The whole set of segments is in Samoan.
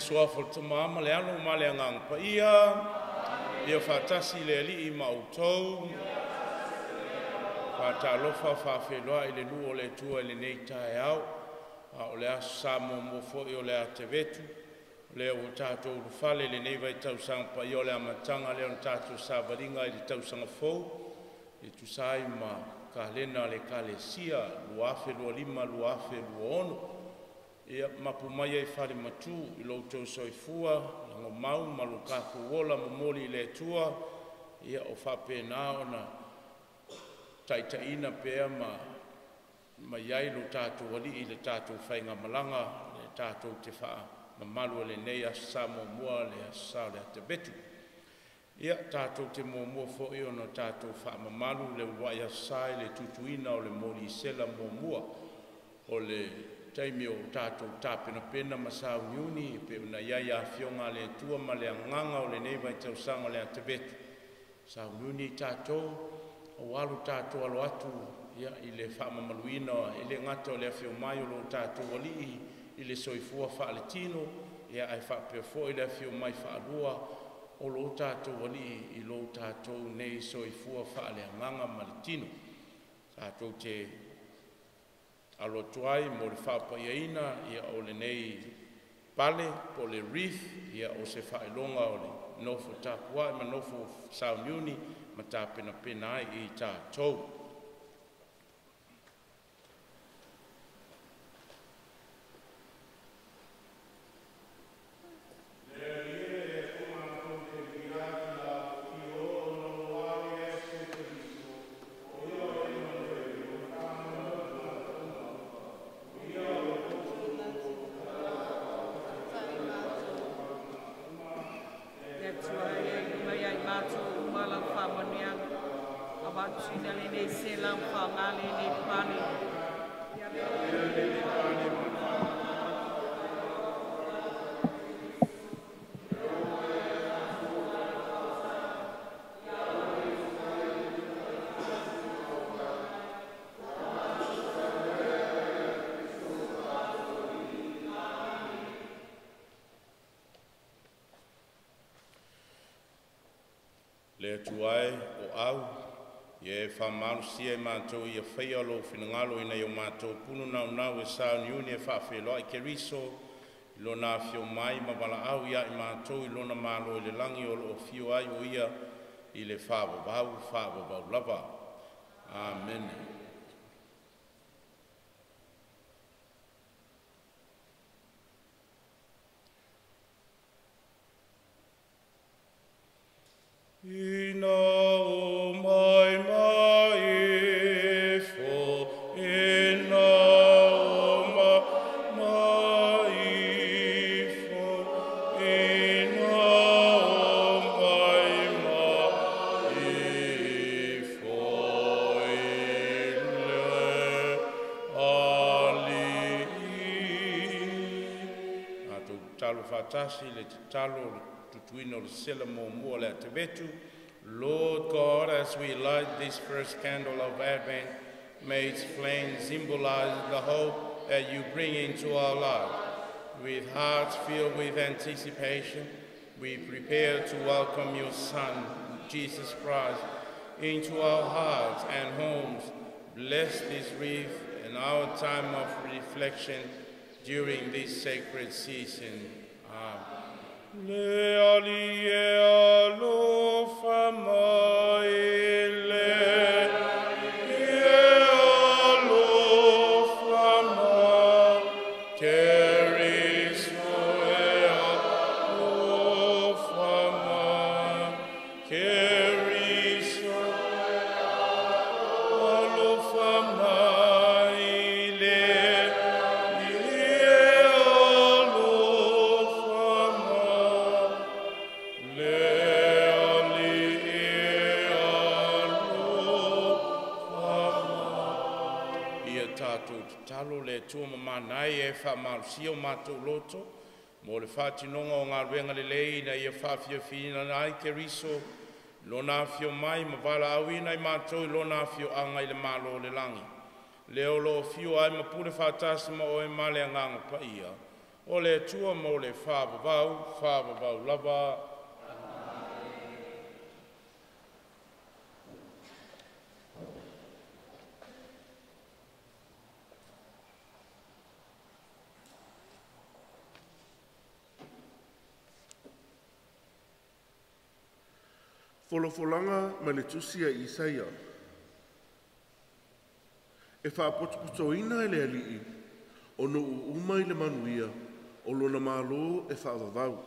Suafa o le Tama ma le Alo ma le Agaga Paia, ia faatasi le Alii ma outou. Faatalofa faafeiloai le nuu o le Atua i lenei taeao, a o le Aso Sa muamua foi o le Atevetu, lea ua tatou ulufale i lenei vaitausaga paia o le amataga lea o le tatou savaliga i le tausaga fou e tusa ai ma kalena a le Ekalesia 2025-2026. Ia mapu maia i fale matu i lo outou soifua lagomau ma lo tatou ola momoli i le Atua, ia o faapena ona taitaiina pea ma i ai lo tatou Alii i le tatou faigamalaga e tatou te faamamalu ai i lenei Aso Sa muamua, le Aso Sa o le Atevetu. Ia tatou te muamua foi ona tatou faamamalu le uluai Aso Sa i le tutuina o le moli sela muamua, o le taimi o tatou tapenapena ma sauniuni e pei ona i ai Afioga a le Atua ma le agaga o lenei vaitausaga o le Atevetu, sauniuni tatou aua lo tatou alo atu i le faamamaluina e le gata o le afio mai o lo tatou Alii i le soifua faaletino, ae faapea foi le afio mai faalua o lo tatou Alii i lo tatou nei soifua faaleagaga ma le tino. Tatou te alo atu ai mo le faapaiaina o lenei pale po o le wreath, o se faailoga o le nofo tapuai ma nofo sauniuni ma tapenapena ai i tatou. Le Atua e aino mai ia i matou uma lau faamanuiaga, avatuina lenei sela ma faaaoga lenei pale. Le Atua e, o Au, ia e faamalosia i matou ia faia Lou finagalo ina ia o matou punonaunau e sauniuni e faafeiloai Keriso i Lona afio mai ma valaau ia i matou i Lona Malo i le lagi o lo o afio ai o Ia i le faavavau, faavavau lava. Amene. Ina o mai mai ifo, ina o mai mai ifo, ina o mai mai ifo i le Alii. Tatou tatalo faatasi le tatalo o le tutuina o le sela muamua o le Atevetu. Lord God, as we light this first candle of Advent, may its flame symbolize the hope that you bring into our lives. With hearts filled with anticipation, we prepare to welcome your Son, Jesus Christ, into our hearts and homes. Bless this wreath and our time of reflection during this sacred season. Amen. Le Alii e alofa mai, le Alii e alofa mai, Keriso e alofa mai, Keriso e alofa mai, le Alii e alofa mai, le Alii e alofa mai. Ia tatou tatalo. Le Atua mamanai e faamalosia o matou loto mo le faatinoga o galuega lelei ina ia faafiafiaina ai Keriso i Lona afio mai ma valaauina i matou i Lona afioaga i le Malo o le lagi, lea o lo o afio ai ma pule faatasi ma Oe ma le Agaga Paia, O le Atua mo le faavavau, faavavau lava. Folafolaga ma le Tusi a Isaia. E faapotopotoina e le Alii o nuu uma i le manuia o lona malo e faavavau.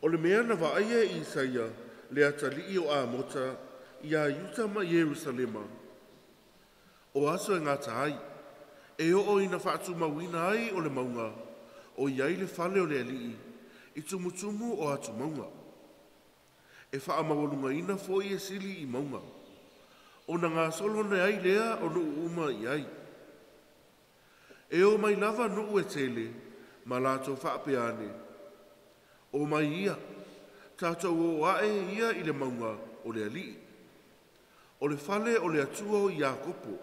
O le mea na vaaia e Isaia le atalii o Amota ia Iuta ma Ierusalema, o aso e gata ai, e oo ina faatumauina ai o le mauga, o i ai le fale o le Alii, i tumutumu o atumauga. E faamaualugaina foi e sili i mauga, ona gasolo ane ai lea o nuu uma i ai. E o mai lava nuu e tele, ma latou faapea ane, o mai ia, tatou o ae ia i le mauga o le Alii, o le fale o le Atua o Iakopo,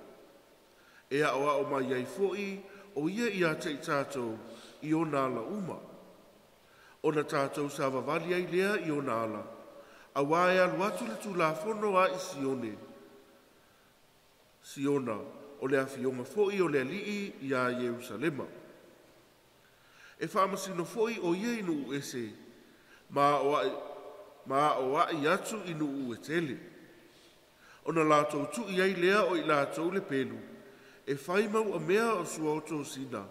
e aoao mai ai foi o ia ia te i tatou i ona ala uma, ona tatou savavali ai lea i ona ala, auā e alu atu le Tulafono a i Sione, Siona, o le afioga foi o le Alii ia Ierusalema. E faamasino foi o ia i nuu ese, ma aoai atu i nuu e tele. Ona latou tuu ai lea o i latou le pelu, e fai mauamea o suaotosina,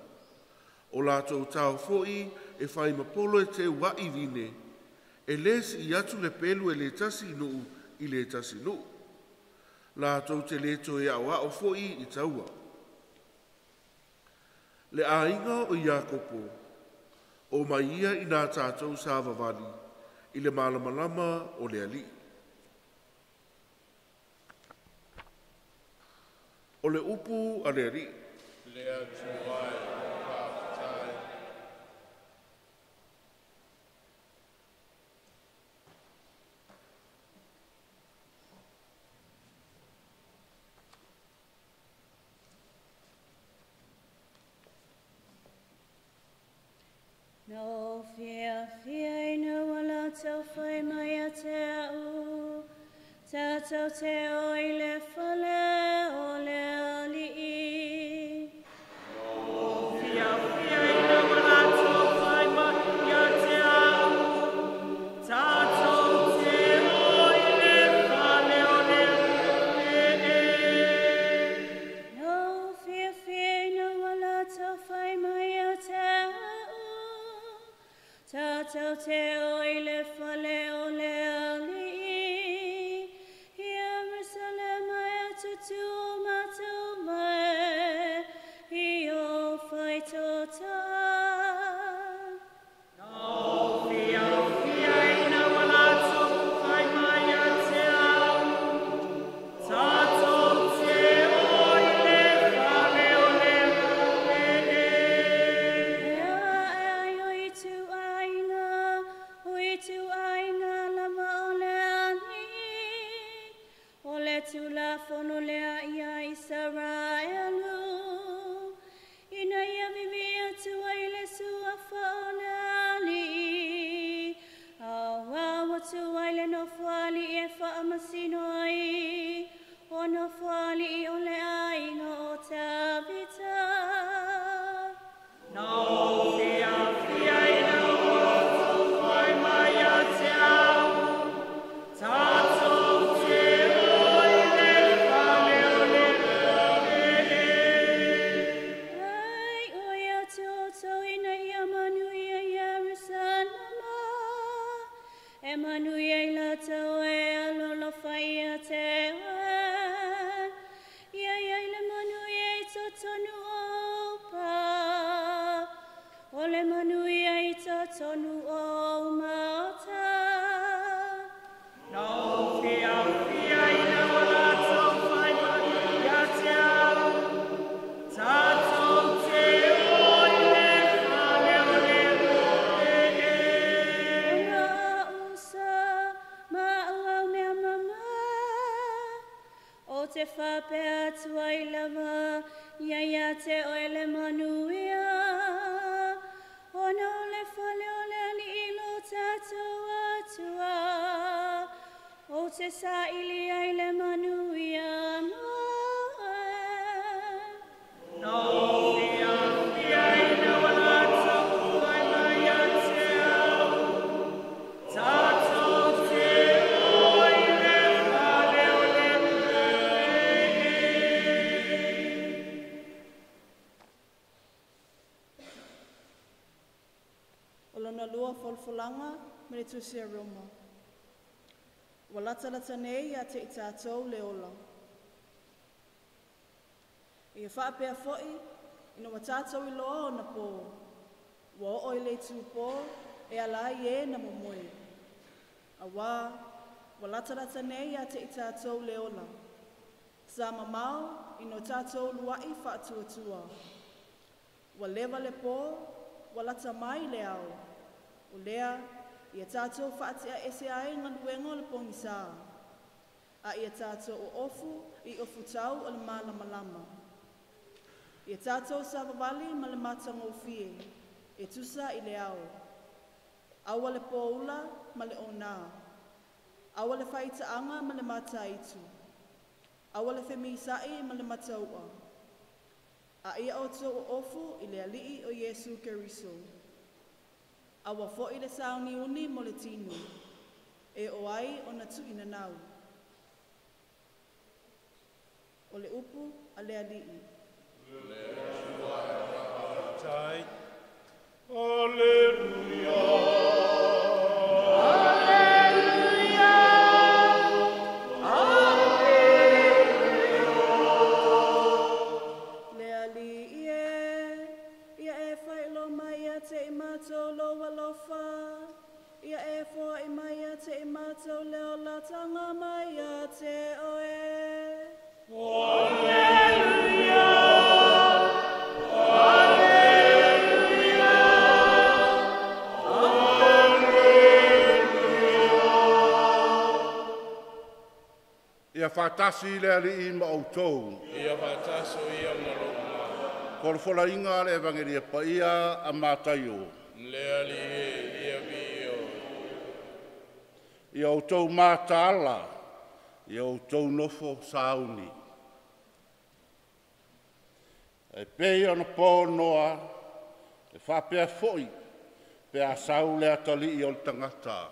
o latou tao foi e fai mapolo e teuai vine, e le sii atu le pelu e le tasi nuu i le tasi nuu. Latou te le toe aoao foi i taua. Le aiga o Iakopo, o mai ia i nā tatou savavali, i le malamalama o le Alii. O le upu a le Alii. Le Atua e faafetai. No fia fia ina wala tau whai mai a te au, tātou te o i le fale o le alii. No fia fia ina wala tau whai mai a te au, tātou te o i le fale o le alii. No fia fia ina wala tau whai mai a te au, tātou te o i le fale o le alii, Ierusalema e tutu o mātou mai, i o whaitota. No fia fia ina wala tau whai mai a te au, tātou te o i le fale o le alii. Ea ai o i tu ainga, o i tu ainga lava o le alii, o le tulafono lea ia Israelu, ina ia vivi atu ai le suafa o le alii, auau atu ai le nofo alii e faamasino ai, o nofo alii o le aiga o Tavita. No fia fia ina wala tau whai mai a te au, tātou te o i le fale o le alii. Ai o ia te o ina ia manuia Ierusalema, e manuia i latou e alolofa ia te oe, ia ia i le manuia i totonu o pa, o le manuia i totonu o maota. No fia fia ina wala tau whai mai a te au, tātou te o i le fale o le alii. Ona usa ma au mea mama, o te whapea atu ai lava, ia ia te oe le manuia, ona o le fale o le Alii lo tatou Atua, ou te saili ai le manuia ma oe. Na ou fiafia ina ua latou fai mai ia te au, tatou te o i le fale o le Alii. O lona lua folafolaga mai le Tusi a Roma. Ua latalata nei ia te i tatou le ola. Ia faapea foi, ina ua tatou iloa ona pō, ua oo i le itupo e ala ai e na momoe. Auā, ua latalata nei ia te i tatou le ola. Sa mamao ina o tatou uluai faatuatua. Ua leva le pō, ua lata mai le ao. O lea, ia tatou faatiaese ai galuega o le pogisā, a ia tatou oofu i ofutau o le malamalama. Ia tatou savavali ma le matagofie, e tusa i le ao. Aua le poula ma le onā. Aua le faitaaga ma le mataitu. Aua le femisa'i ma le matau'a. A ia outou oofu i le Alii o Iesu Keriso. Aua foi le sauniuni mo le tino, e oo ai ona tuuinanau. O le upu a le Alii. Tai. Alleluia. Alleluia. Le Alii e, ia e faailoa mai ia te i matou lou alofa, ia e foai mai ia te i matou le olataga mai ia te oe. Alleluia. Alleluia. Ia faatasi le Alii ma outou. Ia faatasi o ia ma lou agaga. Folafolaina le Evagelia Paia a Mataio. Le Alii e, ia viia oe. Ia outou mataala, ia outou nofo sauni. E pei ona po o Noa, e faapea foi pe a sau le atalii o le tagata.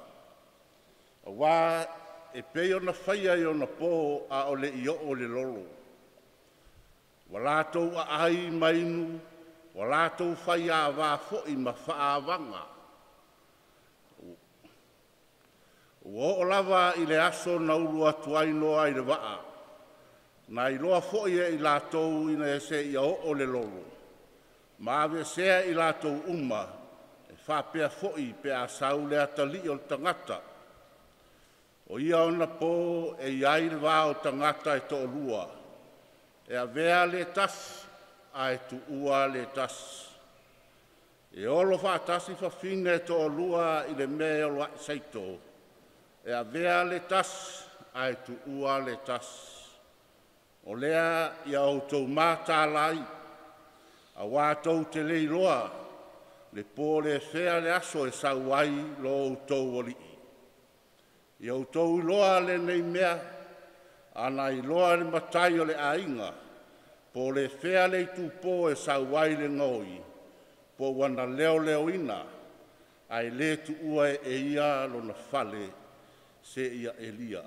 Auā e pei ona faia i ona pō a o le i oo le lolo. Ua latou aai ma inu, ua latou fai avā foi ma faaavaga. Ua oo lava i le aso na ulu atu ai Noa i le vaa, na iloa foi e i latou ina seia oo le lolo, ma aveesea i latou uma, e faapea foi pe a sau le atalii o le tagata. O ia ona pō e i ai le va o tagata e toalua, e avea le tasi ae tuua le tasi. E olo faatasi fafine e toalua i le mea e olo ai saito, e avea le tasi ae tuua le tasi. O lea ia outou mataala ai, auā tou te le iloa le po le fea le aso e sau ai lo outou Alii. Ia outou iloa lenei mea, ana iloa le matai o le aiga, po le fea le itupo e sau ai le gaoi, po ua na leoleoina, ae le tuua e ia lona fale seia elia.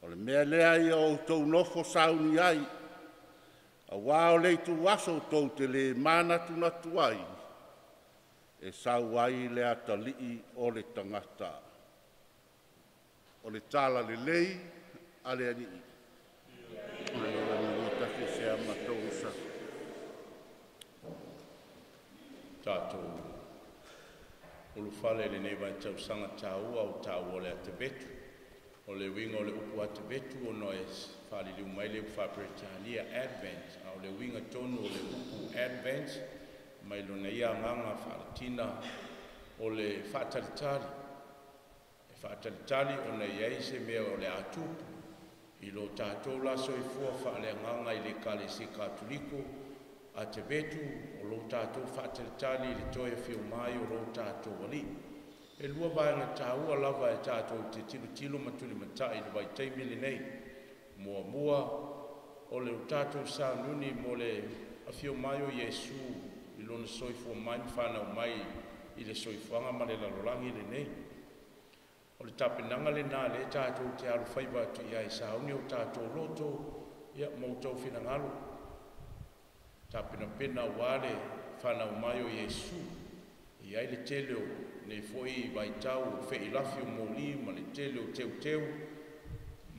O le mea lea ia outou nofo sauni ai, auā o le ituaso tou te le manatunatu ai, e sau ai le atalii o le tagata. O le tala lelei a le Alii. Sea matou sa. Tatou ulufale i lenei vaitausaga taua o taua o le Atevetu. O le uiga o le upu Atevetu ona e faaliliu mai le upu faa-Peretania Advent, a o le uiga tonu o le upu Advent mai lona ia agaga faalatina o le faatalitali. E faatalitali ona e i ai se mea o le a tupu i lo tatou la soifua faaleagaga i le Ekalesia Katoliko. Atevetu o lo tatou faatalitali i le toe afio mai o lo tatou Alii. E lua vaega taua lava e tatou te tilotilo ma tulimatai i le vaitaimi lenei. Muamua, o le tatou sauniuni mo le afio mai o Iesu i lona soifua mai ma fanau mai i le soifuaga ma le lalolagi lenei. O le tapenaga lena lea tatou te alofaiva atu i ai, sauni o tatou loto ia ma outou finagalo, tapenapena aua le fanau mai o Iesu. E i ai le tele o nei foi vaitau o feilafi o moli ma le tele o teuteu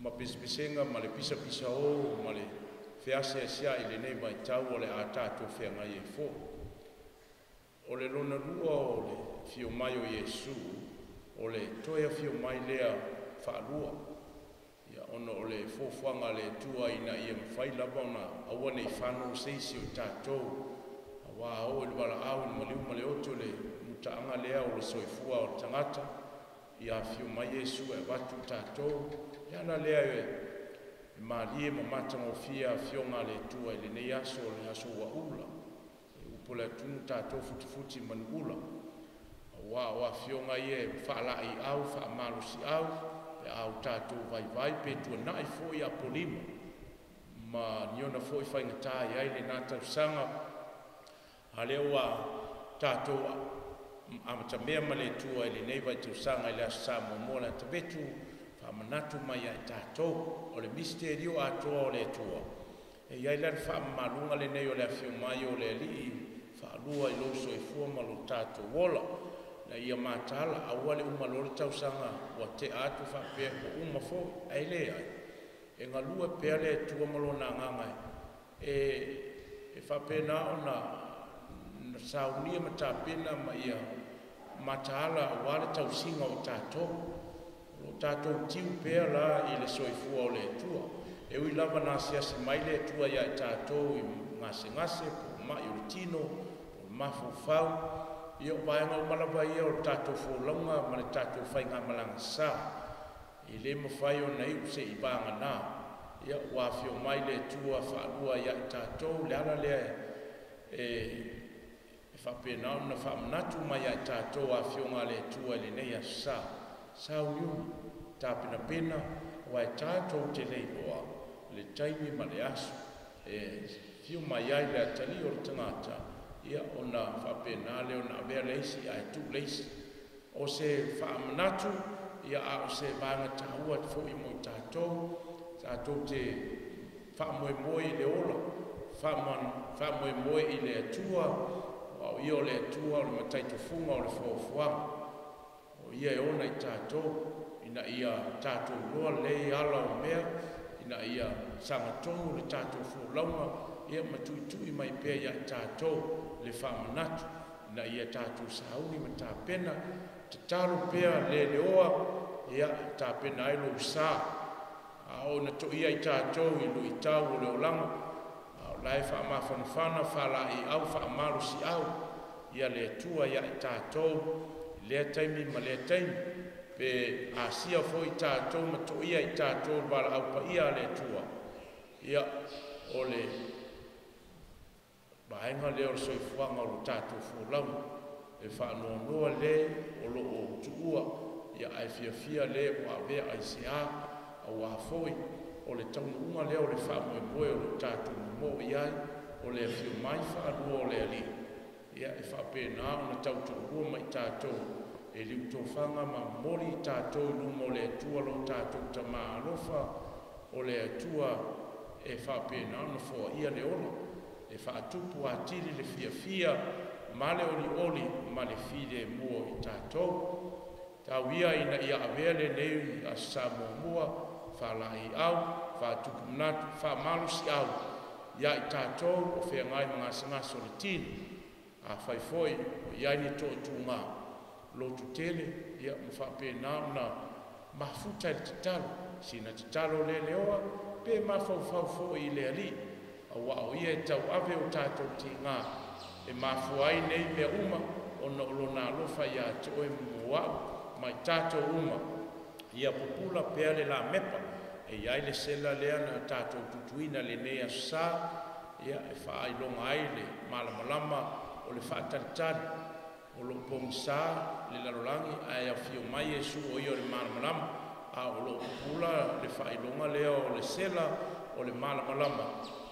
ma pesepesega ma le pisapisao ma le feaseaseai i lenei vaitau o le a tatou feagai ai foi. O le lona lua o le afio mai o Iesu, o le toe afio mai lea faalua, ia, ona o le fuafuaga a le Atua ina ia mafai lava ona aua ne i fano se isi o tatou, aua oo i le valaau i le maliu ma le oto le mutaaga lea o le soifua o le tagata, ia afio mai Iesu e avatu tatou. Le ala lea e malie ma matagofie afioga a le Atua i lenei aso, o le aso ua ula, e upu le atunu tatou futifuti manuula, aua o afioga ia e faalaiau, faamalosiau, pe a o tatou vaivai pe tuanai foi apolima ma niona foi faigata i ai lena tausaga. A lea ua tatou amatamea ma le Atua i lenei vaitausaga i le Aso Sa muamua o le Atavetu, faamanatu mai ia i tatou o le misitelio atoa o le Atua. E i ai la le faamamaluga lenei o le afio mai o le Alii faalua i lou soifua ma lo tatou ola, na ia mataala aua le uma loa le tausaga ua tea atu faapea ua uma foi, ae leai, e galue pea le Atua ma lona agaga e faapena ona saunia ma tapena ma ia mataala aua le tausiga o tatou. O lo tatou tiu pea la i le soifua o le Atua. E ui lava na asiasi mai le Atua ia i tatou i gasegase, po o mai o le tino, po o le mafaufau, ia o vaega uma lava ia o le tatou folauga ma le tatou faigamalaga sa, e le mafai ona iu se i vagana. Ia ua afio mai le Atua faalua ia i tatou, le ala lea e faapena ona faamanatu mai ia i tatou afioga a le Atua i lenei aso sa. Sauniuni, tapenapena, aua e tatou te le iloa le taimi ma le aso e fio mai ai le atalii o le tagata, ia ona faapena lea ona avea le isi ae tuu le isi. O se faamanatu, ia a o se vaega taua foi mo i tatou, tatou te faamoemoe i le ola, faamoemoe i le Atua, o ia o le Atua o le mataitufuga o le foafoaga. O ia e ona i tatou, ina ia tatou loa lelei ala o mea, ina ia sagatonu le tatou folauga, ia ma tuitui mai pea ia i tatou le faamanatu, ina ia tatou sauni ma tapena, tatalo pea le leoa, ia tapena ai lou sa. A o na toia i tatou i luitau o le olaga, a o la e faamafanafana, faalaiau, faamalosiau ia le Atua ia i tatou i lea taimi ma lea taimi. Pe asia foi tatou ma toia i tatou le valaau paia a le Atua, ia o le vaega lea o le soifuaga o lo tatou folauga, e faanoanoa le o loo tuua, ia ae fiafia le ua avea aisea, aua foi o le taunuuga lea o le faamoemoe o lo tatou momoo i ai, o le afio mai faalua o le Alii, ia e faapena ona tautoalua mai tatou e liutofaga ma momoli i tatou i luma o le Atua lo tatou Tama alofa, o le Atua e faapena ona foaia le ola, e faatupu atili le fiafia ma le olioli ma le filemu i tatou. Tau ia ina ia avea lenei aso sa muamua, faalaiau, faatupu manatu, faamalosiau ia i tatou o feagai ma gasegase o le tino. Afai foi o i ai ni toatuga lotu tele, ia ma faapena ona mafuta i le tatalo, sina tatalo le leoa, pe mafaufau foi i le Alii, aua o ia e tauave o tatou tiga e mafua ai nei mea uma, ona o lona alofa ia te oe mo au ma i tatou uma. Ia pupula pea le lamepa e i ai le sela lea na tatou tutuina lenei aso sa, ia e faailoga ai le malamalama o le faatalitali o loo pogisa le lalolagi ae afio mai Iesu o ia o le malamalama a o loo pupula le faailoga lea o le sela o le malamalama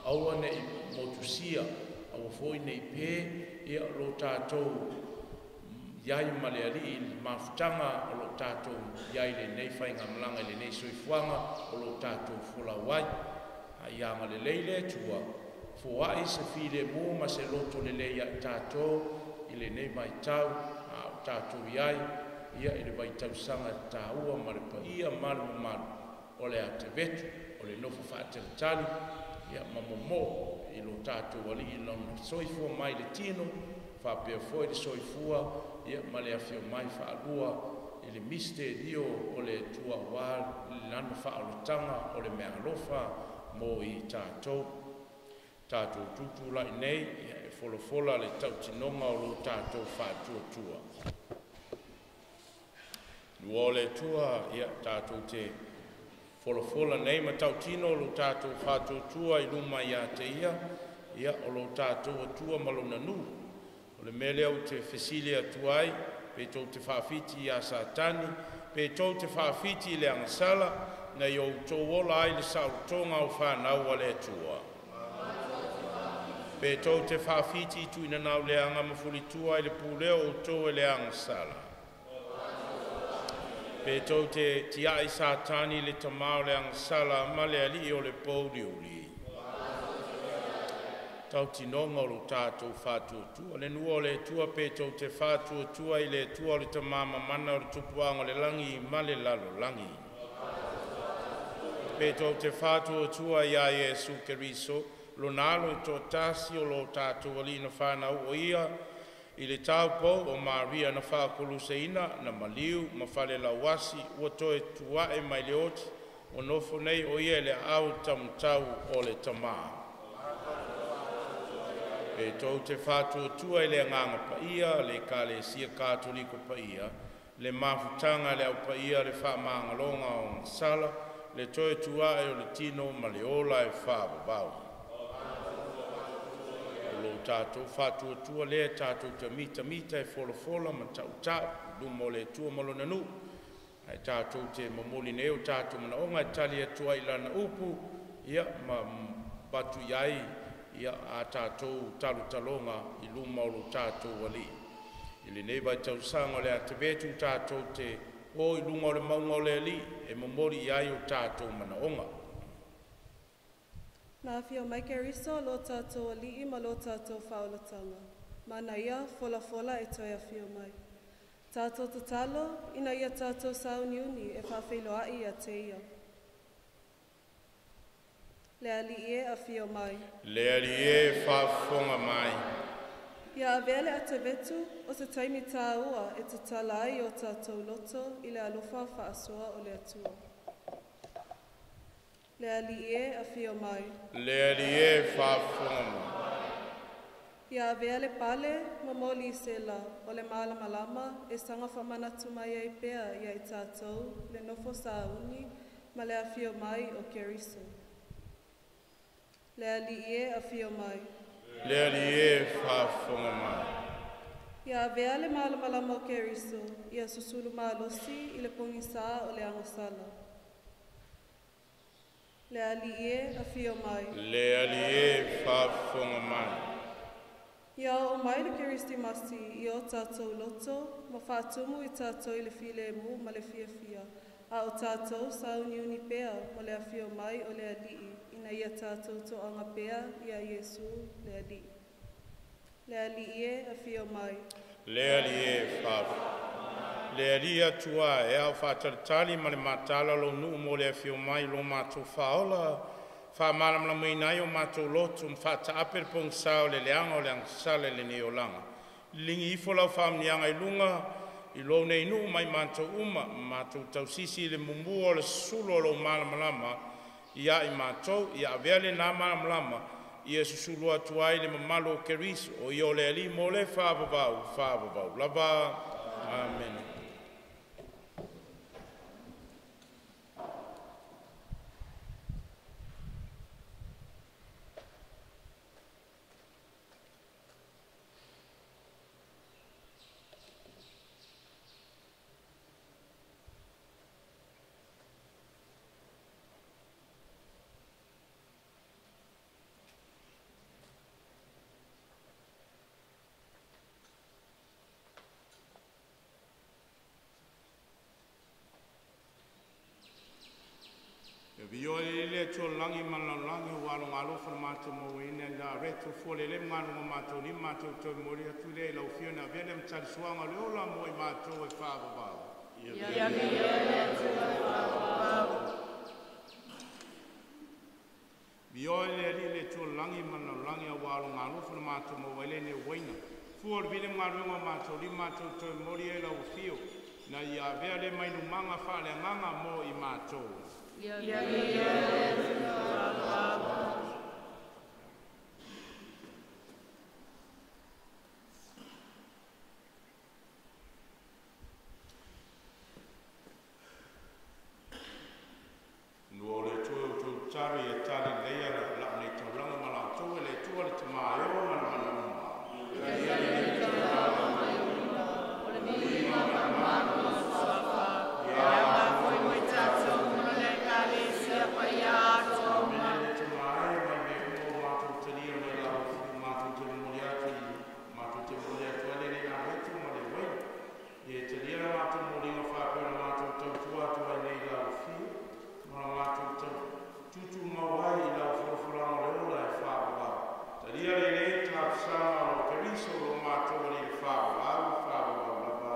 aua nei motusia aua foi nei pe ia lo tatou iai ma le alii i le mafutaga o loo tatou iai lenei faigamalaga i lenei soifuaga o loo tatou folau ai. A ia agalelei le Atua foai se filemu ma se loto lelei ia i tatou i lenei vaitau a o tatou iai ia i le vaitausaga taua ma le paia ma le mamalu o le atevetu o le nofo faatalitali ia ma momoo i lo tatou alii lona soifua mai le tino faapea foi le soifua ia ma le afio mai faalua i le misterio o le Atua aua lana faaolataga o le meaalofa mo i tatou. Tatou tutulai nei ia e folafola le tautinoga o lo tatou faatuatua. Lua o le Atua ia tatou te folafola nei ma tautino o lo tatou faatuatua i luma ia te ia ia o lo tatou Atua ma lona nuu. O le mea lea ou te fesili atu ai pe tou te faafiti iā Satani pe tou te faafiti i le agasala na i outou ola ai le saolotoga o fanau a le Atua. Pe tou te faafiti i tuinanau leaga ma fulitua i le pulea o outou e le agasala. Pe tou te tiai Satani le tamā o le agasala ma le alii o le pouliuli. Tautinoga o lo tatou faatuatua. Le nuu o le Atua pe tou te faatuatua i le Atua o le tamā mamana o le tupuaga o le lagi ma le lalolagi. Pe tou te faatuatua iā Iesu Keriso, lona alo e toatasi o lo tatou alii na fanau o ia i le taupou o Maria na faakoluseina na maliu ma falelauasi ua toe tuae mai le oti ua nofo nei o ia i le aao taumatau o le Tamā. Pe tou te faatuatua i le Agaga Paia, le Ekalesia Katoliko paia, le mafutaga a le aupaia, le faamagaloga o agasala, le toe tuae o le tino ma le ola e faavavau. O lo tatou faatuatua lea tatou te mitamita e folafola ma tautau i luma o le Atua ma lona nuu. Ae tatou te momoli nei o tatou manaoga e tali atu ai i lana upu ia ma avatu i ai ia a tatou talotaloga i luma o lo tatou alii. I lenei vaitausaga o le atevetu tatou te o i luga o le mauga o le alii e momoli i ai o tatou manaoga. Na afio mai Keriso lo tātou alii ma lo tātou faaolataga. Mana ia folafola e toe afio mai. Tātou tatalo ina ia tātou sauniuni e faafeiloai ia te ia. Le alii e afio mai. Le alii e faafofoga mai. Ia avea le atevetu o se taimi tāua e tatala ai o tātou loto i le alofa faasoa o le Atua. Le alii e afio mai. Le alii e faafofoga mai. Ia avea le pale momoli i se la o le malamalama e saga faamanatu mai ai pea ia i tātou le nofo sauni ma le afio mai o Keriso. Le alii e afio mai. Le alii e faafofoga mai. Ia avea le malamalama o Keriso ia susulu malosi i le pogisā o le agasala. Le alii e afio mai. Le alii e faafofoga mai. Ia oo mai le Kerisimasi i o tātou loto ma faatumu i tātou i le filemu ma le fiafia, a o tātou sauniuni pea mo le afio mai o le alii ina ia tātou toaga pea ia Iesu le alii. Le alii e afio mai. Le alii e faafofoga. Le alii Atua e ao faatalitali ma le matala lou nuu mo le afio mai lo matou faaola faamalamalamaina ai o matou loto ma faataape le pogisā o le leaga o le agasala i lenei olaga. Liligi ifo lau faamanuiaga i luga i lou nei nuu mai matou uma ma matou tausisi i le mumua o le susulu o lou malamalama ia i matou ia avea lenā malamalama ia susulu atu ai le mamalu o Keriso o ia o le alii mo le faavavau faavavau lava. Amene. Ia vio e le tualangi malalagi ua alogalofa le matou mauaina i la reto fua le le magaluga matou lima matou toe momoli atu lea i lau Afioga na avea le matalisuaga o le ola mo i matou e faavavau. Ia vio e le Atua e faavavau. Vio e le Alii le tualangi malalagi ua alogalofa le matou mauaina i le uaina. Fua o le vile magaluga matou lima matou toe momoli ai lau Afioga na ia avea le mainumaga faaleagaga mo i matou. Ia vio e le Atua e faavavau. Nua o le Atua e outou tatalo ia tali lelei lau nei taulaga ma latou e le Atua le Tama e o ma le mana uma. Ia le Atua mai uma, o le viiga ma le mamalu o suafa, ia gafoi mo i tatou ma le Ekalesia paia atoa uma. Le Tama e mai mea uma o matou talia mai lau Afioga matou te momoli atu i matou te momoli atu ai lenei areto ma le uaina. Ia talia la matou moliga faapea na matou tautua atu ai nei i lau Afioga ma la matou tau tutu mau ai i lau folafolaga o le ola e faavavau. Talia lenei talosaga o lo Keriso o lo matou Alii e faavavau, faavavau lava.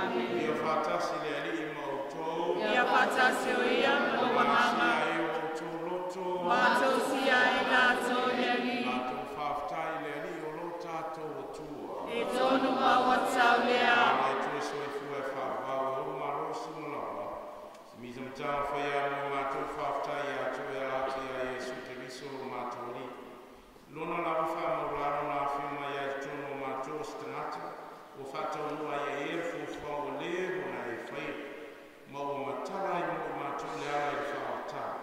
Amene. Ia faatasi le Alii ma outou. Ia faatasi o ia ma lou agaga. Sia e o outou loto. Matou sia ai latou i le Alii. Matou faafetai i le Alii o lo tatou Atua. E tonu ma ua tau lea. Le Atua soifua e faavavau e olo malosi ma lava. Si misa matanga faia mo matou faafetai ia te oe ala atu ia Iesu Keriso lo matou Alii. Lona lava faamaulalo na afio mai ai i totonu o matou o se tagata, ua faataunua ai e ia le fuafuaga ua leva ona e faia, ma ua matala ai mo i matou le ala i le faaolataga.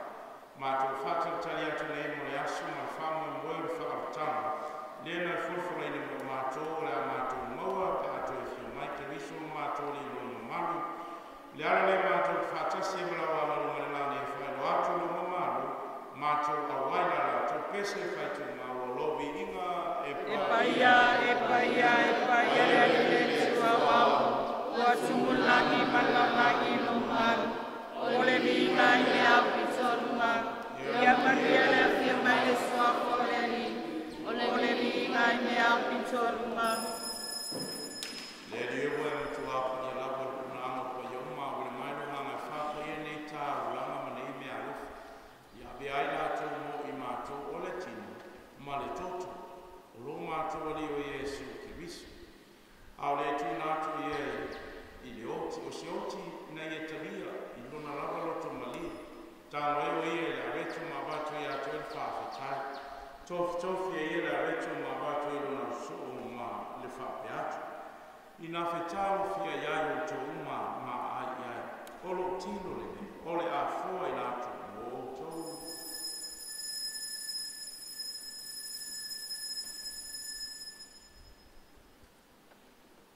Matou faatalitali atu nei mo le aso ma le faamoemoe o le faaolataga, lea na folafolaina mo i matou o le a matou maua pe a toe afio mai Keriso lo matou Alii i lona mamalu. Le ala lea matou te faatasi ai ma lau agaluga i le lagi e faailoa atu lou mamalu, matou auai la latou pese e faitumau o lou viiga e E paia, e paia, e paia le Alii le Atua o ao, ua tumulagi ma lalagi lou mamalu. O le viiga i le ao pito luga, ia manuia le afio mai le suafa o le Alii. O le viiga i le ao pito luga. Le Alii e ua e matua paia lava le punaaga paia uma a wele mai lo nganga e whāpaia nei tāulaga ma nei mea alofa. Ia avea ai latou mo i matou o le tino ma le toto o lo matou Alii o Iesu Keriso. A o le tuna atu ia i le oti o se oti ina ia talia i lona lava loto malie. Tago ai o ia i le areto ma avatu ia te oe le faafetai. Tofitofi e ia le areto ma avatu i lona soo ma le faapeatu. Ina fetalo fia ia i outou uma ma ai i ai. O lou tino lenei, o le afoa i latou mo outou.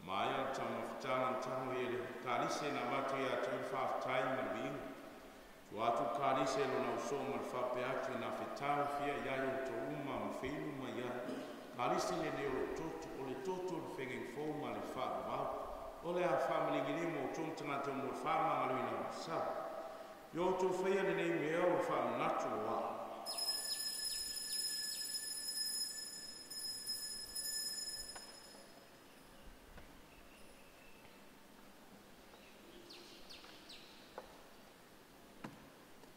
Maia le taumafataga na tago ia le kalise na avatu ia te oe le faafetai ma le viiga. Tua atu le kalise lona usoo ma le faapeatu ina fetalo fia ia i outou uma ma feinu mai ai. Kalise lenei o lou toto, o le toto o le fegegefou ma le faavavau. O le a faamaligi mo outou ma tagata mo le faamagaloina o le sa. Ia outou faia lenei mea o le faamanatu o au.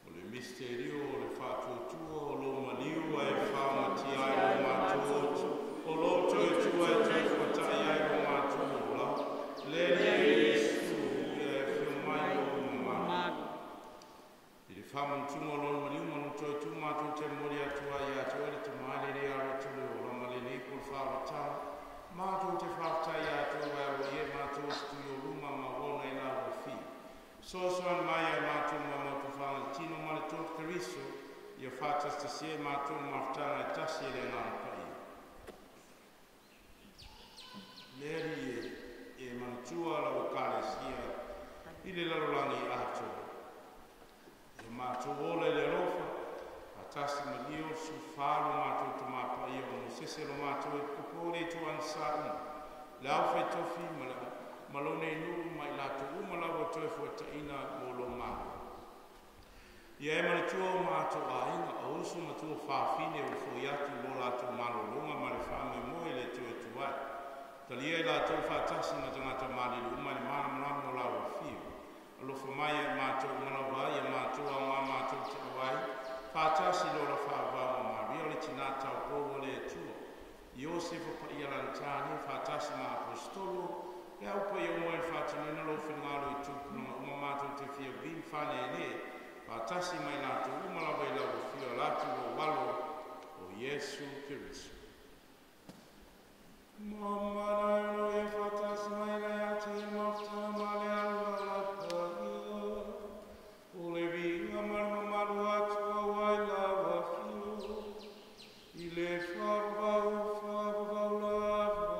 O le misterio o le faatuatua o lou maliu ae faamatia ai lo matou oti. O lou toe tua e toe fuatai ai lo matou ola. Le Alii Iesu ia e afio mai lou mamalu. I le faamanatuga o lona maliu ma lona toe tu matou te momoli atu ai ia te oe le Tama i lenei alo atu le ola ma lenei po le faaolataga. Matou te faafetai ia te oe ua aloaia i matou o se tui o luma ma uauna i lau afio. Soasoani mai ai matou ma matou faagaletino ma le toto Keriso, ia faatasitasia i matou le mafutaga e tasi e le Agaga Paia. Le Alii e manatua lau Ekalesia i le lalolagi atoa. Ia matou ola i le alofa, faatasi ma Lio le sulufa lo matou tama paia o Mosese lo matou epikopo o le Atua agasā uma. Le aufaitofi ma le ma lou nei nuu ma i latou uma lava toe fuataina mo lou malo. Ia e manatua o mātou aiga, o uso matua whawhine o fo atu lo lātou malolonga ma le whaamoemoe le tue tuai. Talia i lātou whaatasi ma tangata malili uma le malamalama o lau afio. Alofa mai e mātou malawa ia mātou au ngā mātou te awai. Whaatasi lo la whaavao ma Maria o le tina tau o le Atua. Iosefa pa ia lantani, whaatasi ma apostolo, le au pa ia umai whaatinina lo whingalo i tupuna uma mātou te fia vim whane e whaatasi mai lātou uma lava i lau fia lātou o walo o Yesu Keriso. Mamana no e whaatasi mai le ate mafta ma le alua la paia. O le vinga marmamaru atua wai lau afio. I le whaavau whaavau lava.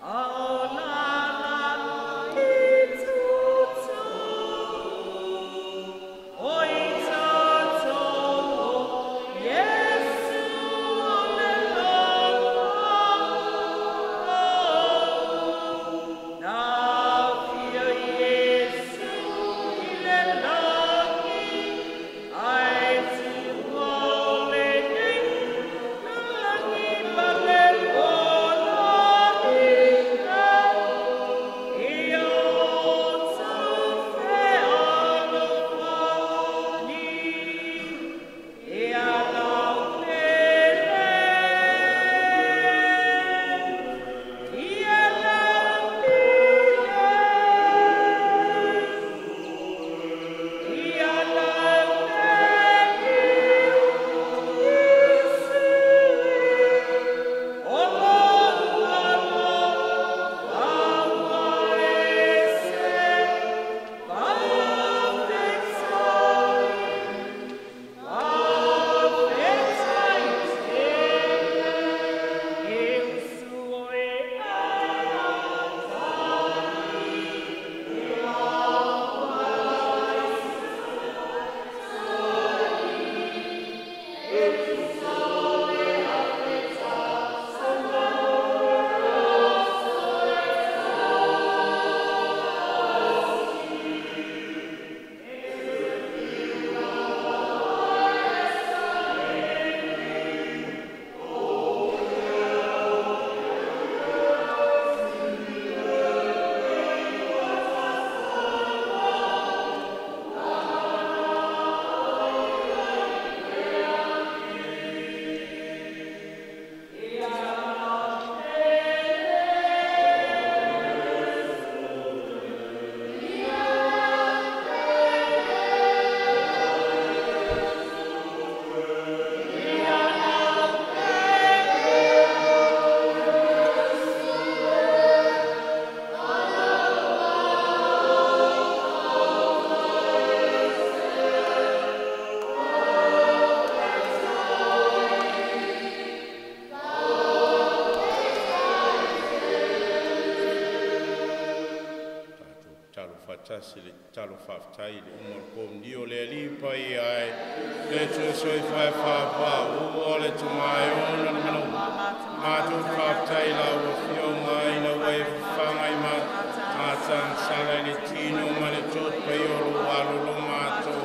Oh, la, la, la, Faatasi le tatalo faafetai i le uma o le komunio le Alii paia ai, le Atua soifua e faavavau o le Tama e ona le manaoga. Matou faafetai i lau Afioga ina ua e fafaga i matagisala i le tino ma le toto paia o lou Alo lo matou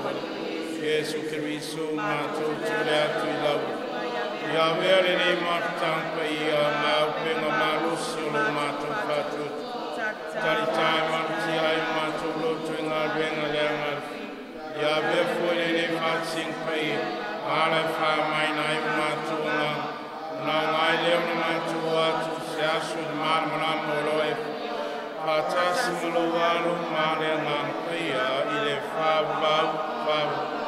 Iesu Keriso, matou tuli atu i lau ia avea lenei mafutaga paia ma auupega malosi o lo matou faatuatua talitai malutia ai o matou loto i galuega leaga. Ia avea foi lenei faatasiga paia ma ala e faamaina ai o matou agaga, ona agai lea ona matou o atu se aso i le malamalama o lo e faatasi ma lou Alo ma le Agaga Paia i le faavavau faavavau.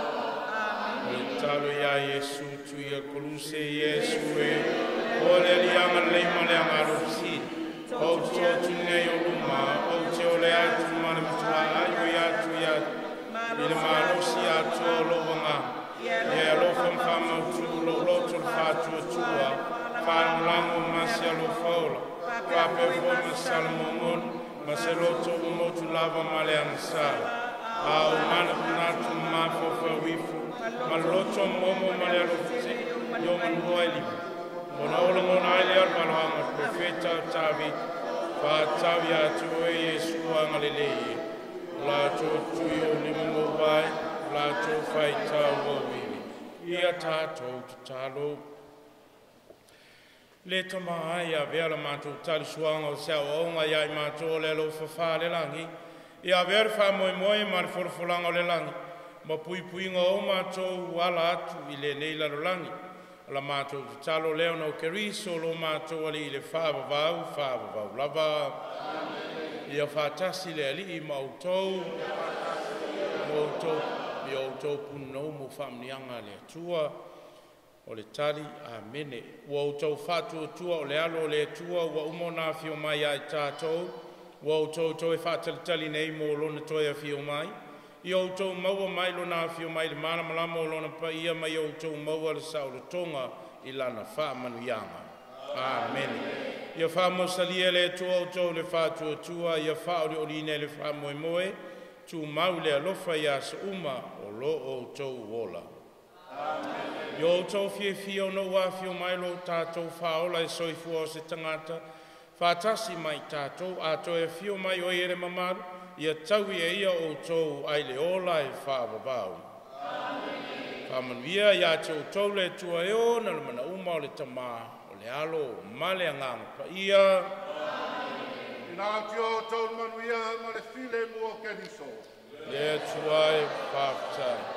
O le tatalo ia Iesu tui a Koluse, Iesu e o le Alii agalelei ma le agalofisili, ou te toatu nei o luma, ou te ole atu ma le matuaai oi atu ia i le malosi atoa o lou agaga. Ia e alofa ma faamautu lou loto le faatuatua, faalagolago ma se alofa ola, faapea foi ma se salamogona, ma se loto ua motu lava ma le agasala. A o manatunatu ma mafaufau ifo, ma le loto momo ma le alofute, i o manua e lima. Ona o lagona ai lea o le valoaga o le profeta o Tavita, faatatau ia te oe Iesu agalelei e, o latou tui o lima mouvae, o latou faitau auivi. Ia tatou tatalo. Le Tama ai, avea la matou talisuaga o se aoaoga ia i matou o le alofa faalelagi. Ia avea le faamoemoe ma le folafolaga o le lagi, ma puipuiga o matou ala atu i lenei lalolagi. O la matou tatalo lea ona o Keriso lo matou Alii i le faavavau, faavavau lava. Ia faatasi le Alii ma outou, ma outou, ia outou punonou mo faamanuiaga a le Atua. O le tali, amene. Ua outou faatuatua o le alo o le Atua ua uma ona afio mai ia i tatou, ua outou toe faatalitali nei mo lona toe afio mai. Ia outou maua mai lona afio mai le malamalama o lona paia ma ia outou maua le saolotoga i lana faamanuiaga. Amene. Ia faamausalia le Atua outou le faatuatua, ia faaolioliina i le faamoemoe, tumau le alofa i aso uma o lo outou ola. Ia outou fiafia ona ua afio mai lo tatou faaola e soifua o se tagata, faatasi mai tatou, a toe afio mai o ia le mamalu, ia taui e ia outou ai le ola e faavavau. Faamanuia ia te outou le Atua e ona le manauma o le Tama, o le Alo ma le Agaga Paia. Ina atu o outou manuia ma le filemu o Keriso. Le Atua e faafetai.